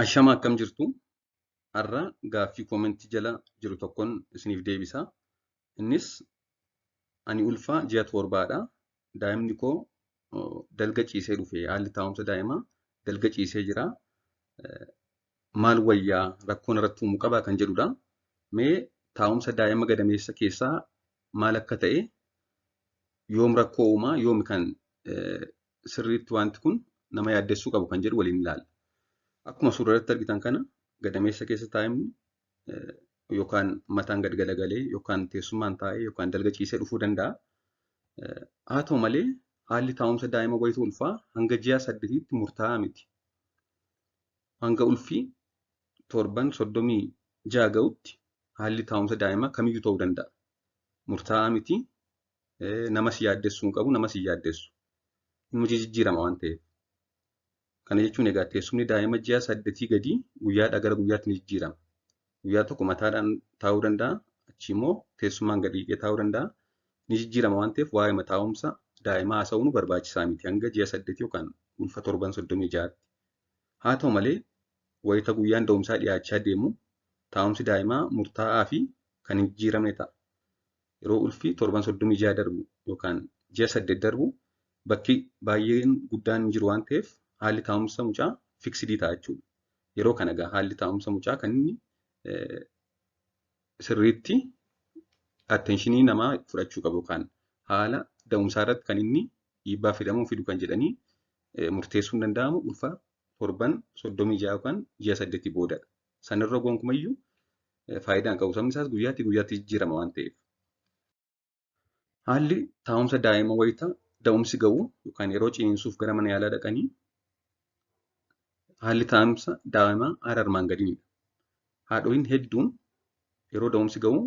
Ashama akkam jirtu? Har'a gaaffii koomentii jala jiru tokkoon isiniif deebisa. Innis ani ulfaa ji'a 7dha. Daa'imni koo dalga ciisee dhufe. Haalli taa'umsa daa'imaa dalga ciisee jira. Maal wayyaa rakkoon irratti uumuu qabaa kan jedhudha. Mee taa'umsa daa'ima gadameessa keessaa maal akka ta'e, yoom rakkoo uumaa, yoomi kan sirriitti wanti kun nama yaaddessuu qabu kan jedhu waliin ilaalla. Akkuma suura irratti argitan kana gadameessa keessa daa'imni yookaan mataan gad galagalee yookaan teessumaan taa'ee yookaan dalga ciisee dhufuu danda'a. Haa ta'u malee haalli taa'umsa daa'ima wayituu ulfaa hanga ji'a 8tti murtaa'aa miti. Hanga ulfii torban 36 ga'utti haalli taa'umsa daa'imaa kamiyyuu ta'uu danda'a. Murtaa'aa miti. Namas yaaddessuu hin qabu, namas hin yaaddessu. Inni jijjiirama waan ta'eef. Kana jechuun egaa teessumni daa'ima ji'a 8 gadii guyyaadhaa gara guyyaatti ni jijjiirama. Guyyaa tokko mataadhaan taa'uu danda'a, achi immoo teessumaan gadi dhiqee taa'uu danda'a. Ni jijjiirama waan ta'eef waa'ee taa'umsa daa'imaa haasa'uun barbaachisaa miti hanga ji'a 8 yookaan ulfa torban 36tti. Haa ta'u malee wayita guyyaan da'umsaa dhiyaachaa deemu taa'umsi daa'imaa murtaa'aa fi kan hin jijjiiramne ta'a. Yeroo ulfi torban 36 darbu yookaan ji'a 8 darbu bakki baay'een guddaan hin jiru waan ta'eef haalli taa'umsa mucaa fiksidii ta'a jechuudha. Yeroo kana egaa haalli taa'umsa mucaa kan inni sirriitti attenshinii namaa fudhachuu qabu yookaan haala da'umsaa irratti kan inni dhiibbaa fidamuu fidu kan jedhanii murteessuun danda'amu ulfa torban 36 yookaan ji'a 8 boodadha. Sanirra gonkumayyuu faayidaa hin qabu. Sababni isaas guyyaatti guyyaatti jijjiirama waan ta'eef. Haalli taa'umsa daa'ima wayita da'umsi ga'u yookaan yeroo ciniinsuuf gara mana yaalaa dhaqanii haalli taa'umsa daa'imaa haala armaan gadiinidha. Haadholiin hedduun yeroo da'umsi ga'u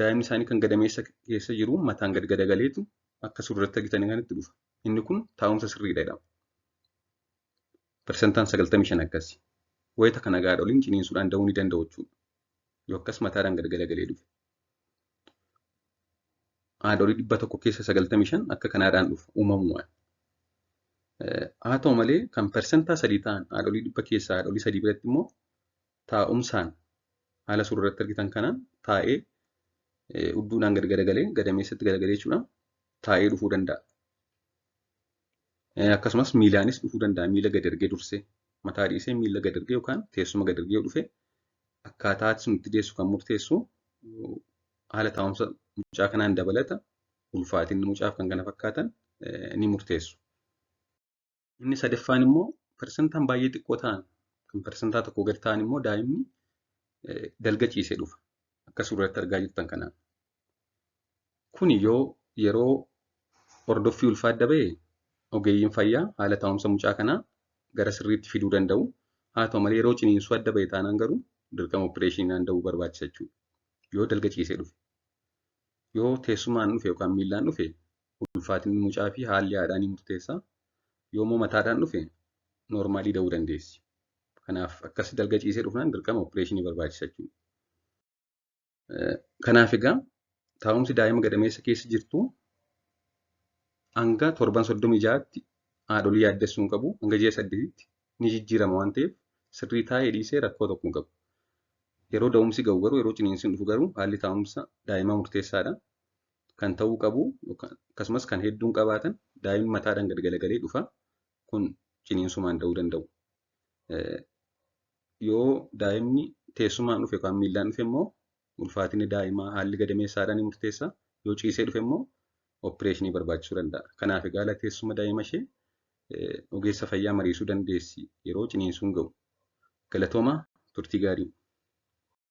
daa'imni isaanii kan gadameessa keessa jiru mataan gad gadagaleetu akka suurratti argitan kanatti dhufa. Inni kun taa'umsa sirriidha jedhama. Parsantaan 95 akkasi. Wayita kana haadholiin ciniinsuudhaan da'uu ni danda'u jechuudha. Yoo akkas mataadhaan gad gadagalee dhufe. Haadholii 100 keessa 95 akka kanaadhaan dhufu uumamumaan. Haa ta'u malee kan parsantaa 3 ta'an haadholii 100 keessaa haadholii 3 biratti immoo taa'umsaan haala suura irratti argitan kanaan taa'ee udduudhaan gad gadagalee gadameessatti gadagalee jechuudha taa'ee dhufuu danda'a. Akkasumas miilaanis dhufuu danda'a. Miila gad ergee dursee mataa dhiisee miila gad ergee yookaan teessuma gad ergee dhufe akkaataa sun itti deessu kan murteessu haala taa'umsa mucaa kanaan dabalata ulfaatinni mucaaf kan kana fakkaatan ni murteessu. Inni sadaffaan immoo parsantaan baay'ee xiqqoo ta'an kan parsantaa 1 gad ta'an immoo daa'imni dalga ciisee dhufa. Akka suuratti argaa jirtan kanaan. Kuni yoo yeroo hordoffii ulfaa adda ba'e ogeeyyiin fayyaa haala taa'umsa mucaa kanaa gara sirriitti fiduu danda'u. Haa ta'u malee yeroo ciniinsuu adda ba'e taanaan garuu dirqama opereeshiniin da'uu barbaachisa jechuudha. Yoo dalga ciisee dhufe. Yoo teessumaan dhufe yookaan miillaan dhufe ulfaatinni mucaa fi haalli haadhaa ni murteessa. Yoo immoo mataadhaan dhufe noormaalii da'uu dandeessi. Kanaaf akkas dalga ciisee dhufnaan dirqama opereeshinii barbaachisa jechuudha. Kanaaf egaa taa'umsi daa'ima gadameessa keessa jirtu hanga torban 36tti haadholii yaaddessuu hin qabu. Hanga ji'a 8tti ni jijjiirama waan ta'eef sirrii taa'ee dhiisee rakkoo tokko hin qabu. Yeroo da'umsi ga'u garuu yeroo ciniinsuun dhufu garuu haalli taa'umsa daa'imaa murteessaadha. Kan ta'uu qabu akkasumas kan hedduun qabaatan daa'imni mataadhaan gad galagalee dhufa. Kun ciniinsumaan da'uu danda'u. Yoo daa'imni teessumaan dhufe yookaan miillaan dhufe immoo ulfaatinni daa'imaa haalli gadameessaadhaan ni murteessa. Yoo ciisee dhufe immoo opereeshinii barbaachisuu danda'a. Kanaaf egaa haala teessuma daa'ima ishee ogeessa fayyaa mariisuu dandeessi yeroo ciniinsuun ga'u. Galatooma turtii gaarii.